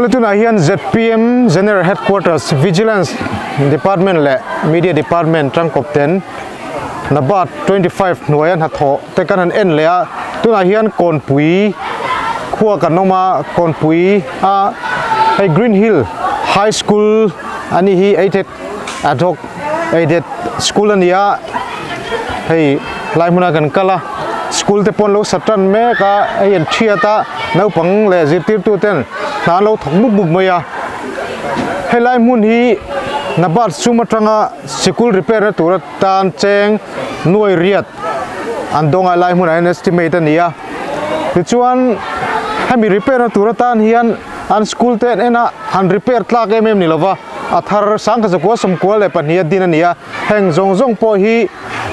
Hali tunah hian zpm General Headquarters Vigilance Department leh Media Department tangkawp ten Nabat 25 hnuaia hnathawh te kan han en leh a, tunah hian Kawnpui khua kan awm a, Kawnpui a hei Green Hill High School a nih hi aided ad hoc aided school a ni a, hei lai hmunah kan kal a, school te pawh an lo sa tan mek a, hei an thiat a, naupang leh zirtirtu ten hna an lo thawk mup mup mai a, helai hmun hi Nabat sum atanga sikul repair na tur atan cheng nuai riat an dawng a lai hmunah hian estimate a ni a tichuan hemi repair na tur atan hian an school te an en a han repair tlak em em ni lova a thar sangkhat zakua sawmkua leh pahnih a din a ni a heng zawng zawng pawh hi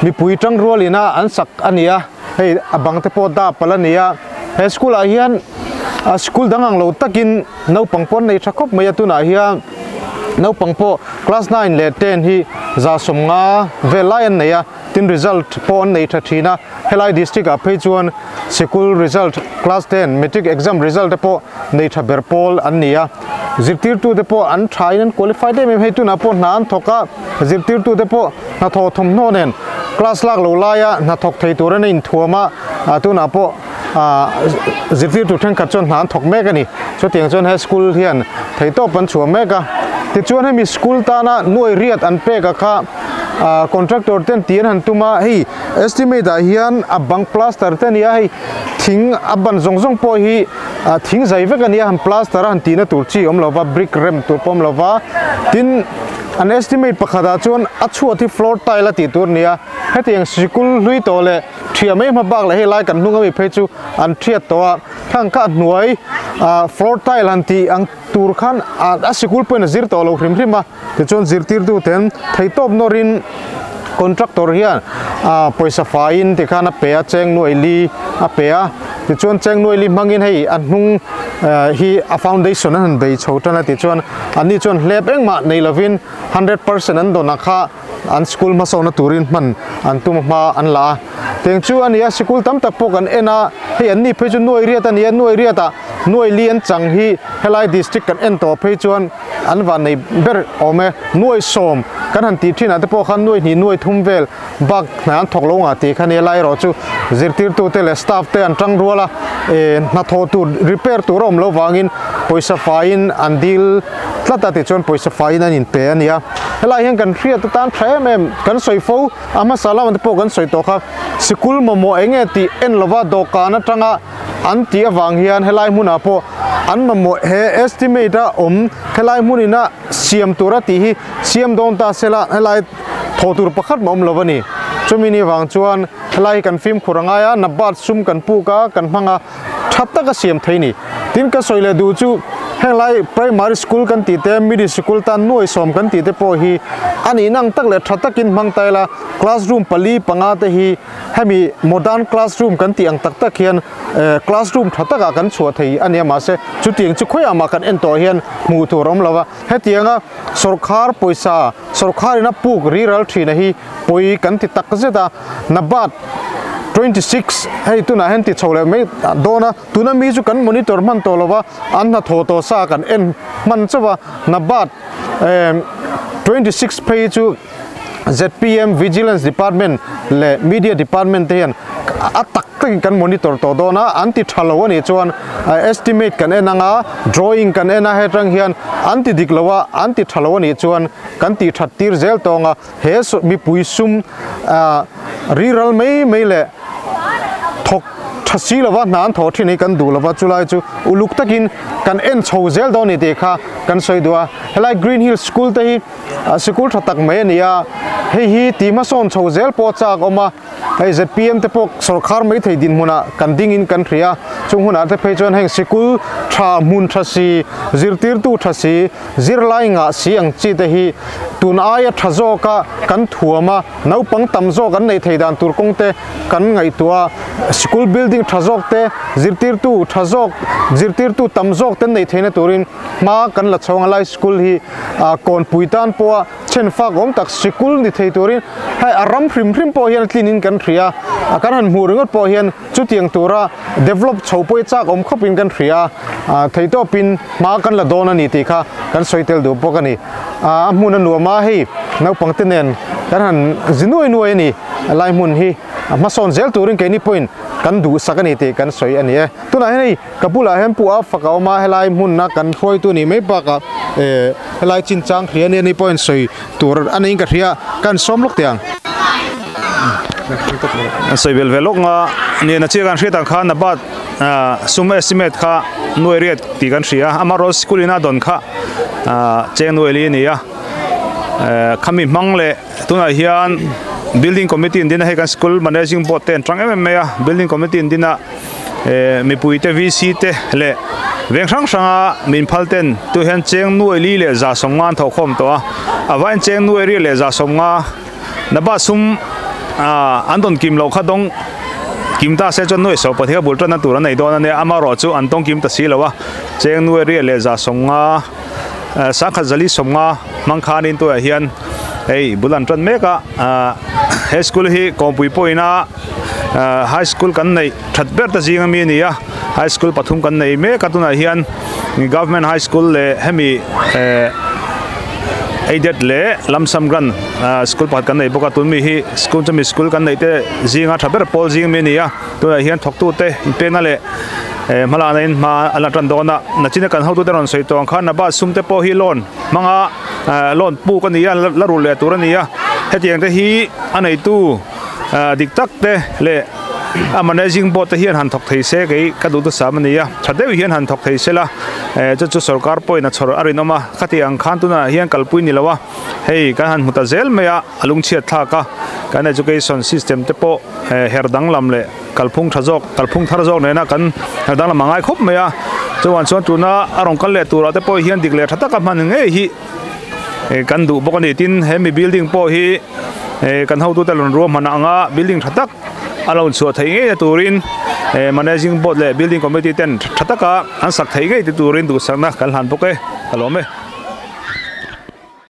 mipui tangrual ina an sak a ni a hei a bang te pawh dap palh a ni a he school ah hian a school dang ang lo takin naupang pawh an nei tha khawp mai a tunah hian naupang pawh class 9 leh 10 hi 150 vel lai an nei a tin result pawh an nei tha thin a helai district ah phei chuan sikul result class 10 matric exam result te pawh nei tha ber pawl an ni a zirtirtu te pawh an tha in an qualified em em hei tunah pawh hna an thawk a zirtirtu te pawh hnathawh thawmhnaw nen class lak lo laia hnathawk thei tur an inthuam a tunah pawh zirtirtu thenkhat chuan hna an thawk mek a ni chutiang chuan he school hian theihtawp an chhuah mek a tichuan hemi school tana nuai riat an pek a kha contractor ten tih an han tum a hei estimate ah hian a bang plaster te a ni a hei thing a ban zawng zawng pawh hi thing zai vek a ni a han plaster a han tihna tur chi a awm lo va brick rem tur pawh a awm lo va tin an estimate pakhat ah chuan a chhuat hi floor tile a tih tur a ni a hetiang sikul hlui tawh leh Thiah mai hma bak leh hei lai kan hnung ami phei chu an thiat tawh a, khang kha a hnuai ah floor tile han tih ang tur khan a sikul pawhin a zir tawh lo hrim hrim a, tichuan zirtirtu ten theihtawp nawrin contractor hian ah pawisa faiin tikhan a pe a cheng nuai li a pe a, tichuan cheng nuai li hmangin hei a hnung hi a foundation an han bei chho tan a tichuan anni chuan hlep engmah nei lovin 100% an dawn ang kha. An school hmasawhna turin hman an tum hma an la a, teng chu a ni a, sikul tam tak pawh kan en a, hei an ni phei chu nuai riat a ni a, nuai riatah nuai li an chang hi helai district kan en tawh phei chuan an vannei ber awm e, nuai sawm kan han tih thinah te pawh khan nuai hnih nuai thum vel bak hna an thawk lo ngah tih kha nia lai erawh chu zirtirtute leh staff te an tang rual a, eh hnathawh tur repair tur a awm loh vangin pawisa faiin an dil tlat a tichuan pawisa faiin an inpe a ni a. Helai hian kan hriat atan tha em em kan sawi fo a hmasa lamah te pawh kan sawi tawh kha sikul mamawh eng nge tih en lova dawhkan atanga an tih avang hian helai hmunah pawh an mamawh he estimate a awm helai hmunina siam tura tih hi siam dawn ta sela helai thawh tur pakhat mah awm lo a ni chumi ni vang chuan helai hi kan fimkhur a ngai a nabat sum kan puk a kan hmang a. tha taka siam thei ni. Tin ka sawi leh duh chu henglai primary school kan tih te middle school tan nuai sawm kan tih te pawh hi a nih nang tak leh tha takin hmang ta ila classroom pali panga te hi hemi modern classroom kan tih ang tak tak hian eh classroom tha takah kan chhuah thei a nia mahse chutiang chu khawiah mah kan en tawh hian hmuh tur a awm lo va hetianga sawrkhar pawisa sawrkharin a puk riral thina hi pawi kan ti tak zet a Nabat 26 hei tunah hian ti chho leh mai dawn a tuna mi chu kan monitor hman tawh lova an hnathawh tawh sa kan en hman chauh a Nabat 26 phei chu zpm Vigilance Department leh Media Department te hian a tak takin kan monitor tawh dawn a an ti tha lo a nih chuan estimate kan en anga drawing kan en a hetang hian an ti dik lo a an ti tha lo a nih chuan kan tih that tir zel tawng a. He mipui sum riral mai mai leh thawk tha si lova hna an thawh thin hi kan duh lova chulai chu uluk takin kan en chho zel dawn a ni tih kha kan sawi duh a. Helai Green Hill School te hi sikul tha tak mai a ni a, hei hi tih hmasawn chho zel pawh chak awm a. Hei zpm te pawh sawrkhar maithei dinhmunah kan dingin kan hria a, chung hunah te phei chuan heng sikul tha hmun tha si, zirtirtu tha si, zirlai ngah si ang chi te hi tun aia tha zawka kan thuam a, naupang tam zawk an neih thei dan tur kawng te kan ngaihtuah a, sikul building tha zawk te, zirtirtu tha zawk, zirtirtu tam zawk te an neih theihna turin hma kan la chho ang a, lai sikul hi kawnpui tan pawha Then fak awm tak sikul ni thei turin hei a ram hrim hrim pawh hian a tlin in kan hria a, kan han hmuh ringawt pawh hian chutiang tura develop chho chhoh pawh hi chak awm khawpin kan hria a, theihtawpin hma kan la dawn a ni tih kha kan sawi tel duh bawk a ni. A hmun a nuam a, hei naupangte nen kan han zi nuai nuai a ni. Lai hmun hi a hmasawn zel turin keini pawhin kan duhsak a ni tih kan sawi a ni e. Tunah hian hei ka bulah hian pu a fak a awm a, helai hmuna kan hruaitu nih mai bakah eh helai chinchang hria nia ni pawhin sawi tur a niin ka hria, ka han sawm lawk teh ang. Sawi belh ve lawk nga nia na chiah kan hriat ang khan Nabat sum estimate kha nuai riat tih kan hria a, amaherawhchu school in a dawn kha cheng nuai li a ni a, khami hmang leh tunah hian building committee an din a, hei kan school managing board te an tang em em mai a, building committee an din a. Mipui te VC te leh veng hrang hranga min phal ten tu hian cheng nuai li leh 150 an thawh khawm tawh a, a vain cheng nuai riat leh 150 na bak sum an dawn kim loh kha dawng kim ta se chuan nuai sawh pahnih kha bul tanna tur an nei dawn a nia, amaherawh chu an tawng kim ta si lo a, cheng nuai riat leh 150 sangkhat 450 hmang khanin tuiah hian hei bul an tan mek a, he school hi kawngpui pawhin a. High school kan neih that ber ta zing ami a ni a, high school pathum kan nei mek a tunah hian government high school leh hemi aided leh lamsam grant school pakhat kan nei bawk a tun mi hi school chumi school kan neih te zinga tha ber pawl zing ami a ni a tunah hian thawktu te inpekna leh hmalakna in hma an la tan dawn a nachina kan hotute rawn sawi tawh ang khan a bus sum te pawh hi loan hmanga loan puk a ni a la rulh leh tur a ni a hetiang te hi a neitu. Dik tak te leh a managing board te hian han thawk thei se kei ka duh thusam a ni a, tha deuh hian han thawk thei sela chu chu sorkar pawhin a chhawr a rinawm a, khati ang khan tunah hian kalpui ni lo a, hei kan han hmu ta zel mai a, a lungchhiat thlak a, kan education system te pawh her danglam leh kalphung tha zawk kalphung thar zawk nena kan her danglam a ngai khawp mai a, chuan chuan tuna a rawn kal leh turah te pawh hian dik leh tha taka hman ngei hi. Kan duh bawk a ni tin he mi building pawh hi kan hotute rawn ruahman ang a building tha tak a lo chhuah theih ngei na turin managing board leh building committee ten tha taka an sak theih ngei te turin duhsakna kan hlan bawk e ka lawm e.